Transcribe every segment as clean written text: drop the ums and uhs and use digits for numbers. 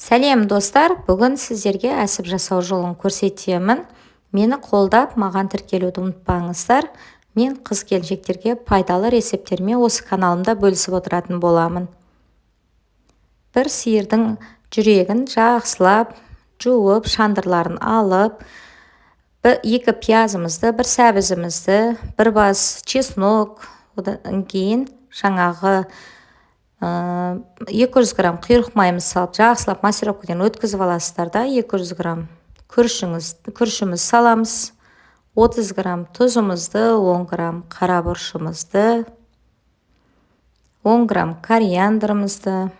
Сәлем, достар! Бүгін сіздерге әсіп жасау жолын көрсетемін. Мені қолдап, маған тіркелуді ұмытпаңыздар. Мен қыз-келіншектерге пайдалы рецепттермен осы каналымда бөлісіп отыратын боламын. Бір сиырдың жүрегін жақсылап жуып, шандырларын алып, екі пиязымызды, бір сәбізімізді, бір бас чеснок, одан кейін жаңағы 200 грамм құйрық майымызды салып, жақсылап массировкадан өткізіп аласыздар да, 200 грамм күрішіміз саламыз, 30 грамм тұзымызды, 10 грамм қара бұрышымызды, 10 грамм кориандрымызды,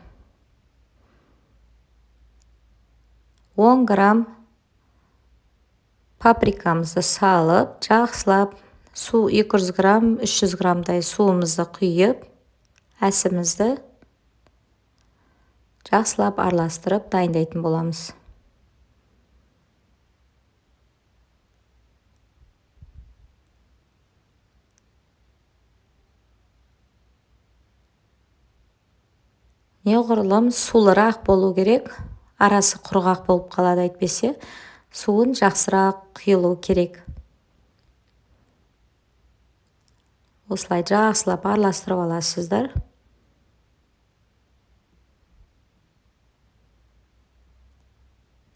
10 грамм паприкамызды салып, жақсылап су 200 грамм, 300 граммдай суымызды құйып, әсімізді жақсылап араластырып дайындайтын боламыз. Неғұрлым сулырақ болу керек, арасы құрғақ болып қалады, әйтпесе суын жақсырақ құйылу керек. Осылай жақсылап араластырып аласыздар.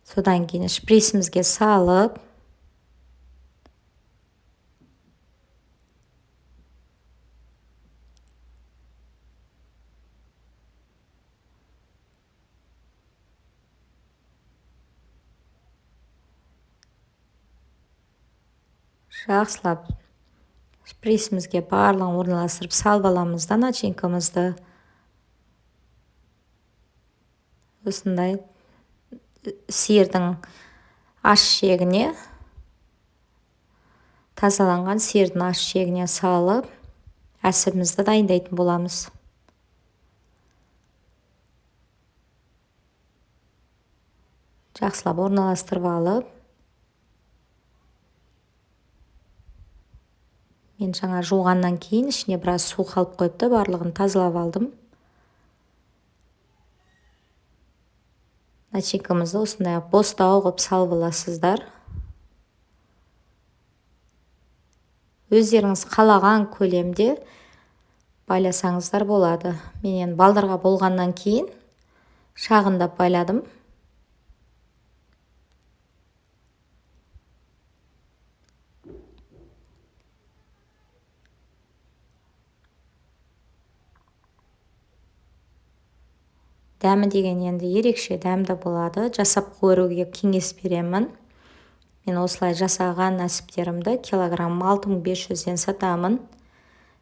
Содан кейін шприцімізге салып, жақсылап шприцімізге барлығын орналастырып салып аламыз да начинкамызды. Осындай сиырдың аш ішегіне, тазаланған сиырдың аш ішегіне салып, әсібімізді дайындайтын боламыз. Жақсылап орналастырып алып, мен жаңа жуғаннан кейін ішіне біраз су қалып қойыпты, барлығын тазалап алдым. Начинкамызды осындай бостау қылып салып аласыздар. Өздеріңіз қалаған көлемде байласаңыздар болады. Мен енді балдарға болғаннан кейін шағындап байладым. Дәмі деген енді ерекше дәмді болады. Жасап көруге кеңес беремін. Мен осылай жасаған нәсіптерімді килограмм 6500-ден сатамын.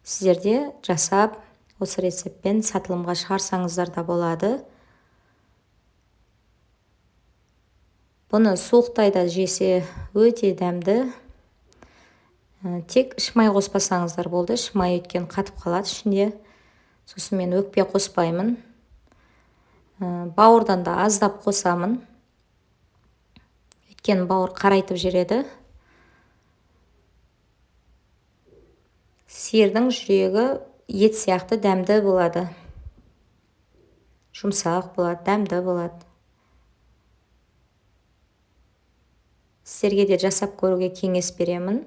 Сіздер де жасап, осы рецептпен сатылымға шығарсаңыздар да болады. Бұны суықтай да жесе өте дәмді. Тек ішмай қоспасаңыздар болды. Ішмай өйткені қатып қалады ішінде. Сосын мен өкпе қоспаймын. Бауырдан да аздап қосамын. Өйткені бауыр қарайтып жібереді. Сиырдың жүрегі ет сияқты дәмді болады. Жұмсақ болады, дәмді болады. Сіздерге де жасап көруге кеңес беремін.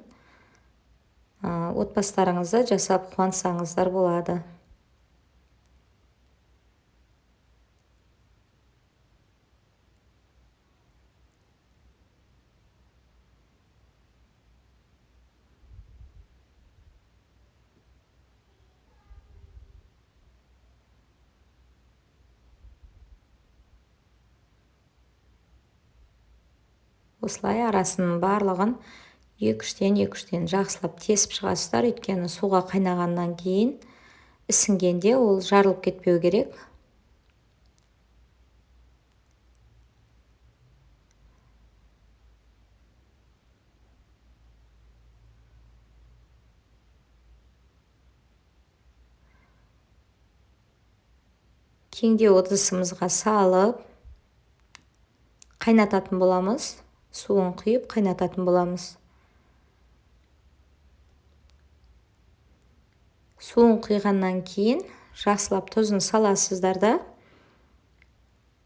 Отбасыларыңызды жасап қуансаңыздар болады. Осылай арасының барлығын екі-үштен жақсылап тесіп шығасыздар. Өйткені суға қайнағаннан кейін ісінгенде ол жарылып кетпеу керек. Кеңдеу ыдысымызға салып қайнататын боламыз. Суын құйып қайнататын боламыз. Суын құйғаннан кейін жақсылап тұзын саласыздар да,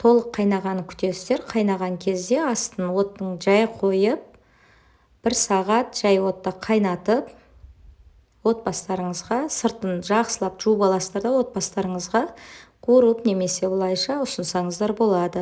Толық қайнағанын күтесіздер. Қайнаған кезде астын оттың жай қойып, бір сағат жай отта қайнатып, отбасыларыңызға, сыртын жақсылап жуып аласыздар да, отбасыларыңызға қуырып немесе былайша ұсынсаңыздар болады.